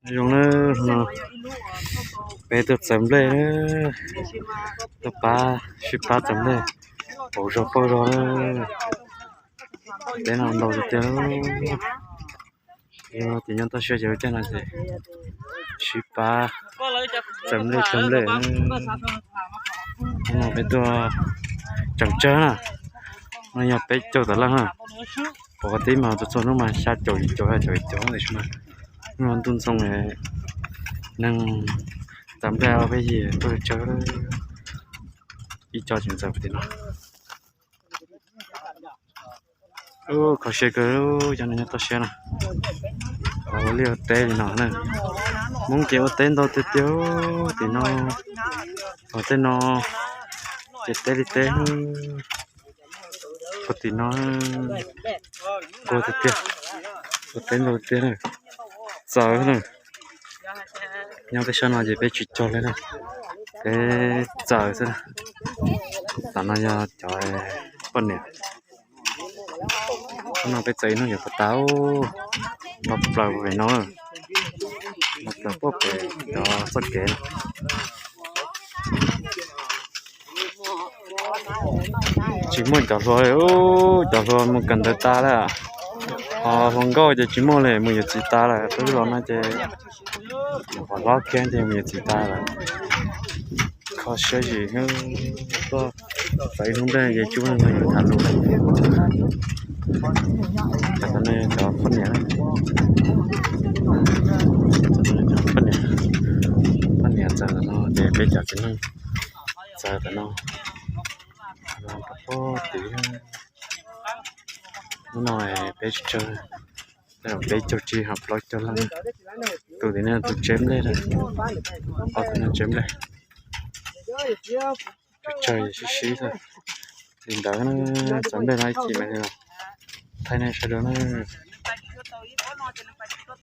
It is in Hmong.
Zoo na, no peb tuaj txawv nplej na, tuaj pab, sib pab txawv nplej, pauv zog pauj zog na. Peb no ntau tiag tiag. Yog tias nyob toj siab ces ua caag no ces sib pab txawv nplej cog nplej. Hnub no peb tuaj tseem tsawg na, no yog peb caug tawm leej na. Pom qhov tib mas txhua txhua hnub mas xya caum yim caum xya caum yim caum tab sis mas hnub no ntuj ntxoo neeg txawv nplej peb yig tuaj tsawg, ib co tseem txawv tim no. Kho siab kawg, cov neeg nyob toj siab na, ua liaj ua teb li no na. Hmoob ces ua teb ntau tiag tiag tim no, ua tej no ces teb li teb. Ua tim no nquag tiag tiag, ua teb ntau tiag na, txawv na. Nyob peb sab no ces peb tsis cog li na, peb txawv xwb na. Tam no yog cov poj niam, hnub no peb txawv ib hnub yuav puas tas, npaj plaws pem no, npaj plaws pem cov txoj kev no. Tsis muaj cov hluas, cov hluas mus kawm ntawv tas lawm, ho hluas nkauj ces tsis muaj li, mus yuav txiv tas lawm, peb los no ces nyuam qhuav hlob kiag ces mus yuav txiv tas lawm. Kho siab zim, tuaj txawv ib hnub nplej ces tsis muaj neeg tham lus. Cov no cov poj niam, poj niam, poj niam txawv no ces peb cov txiv neej txawv tam no. Pog tid, hnub no peb tsis tsawg, peb caug tsib ho plaub caug leej. Tus tim no tus tsev nplej, ob tus no tsev nplej. Tus tsawg sib sib xwb. Li ntawd na, txawv nplej no ib chim mas li no, thaij nej saib dua na.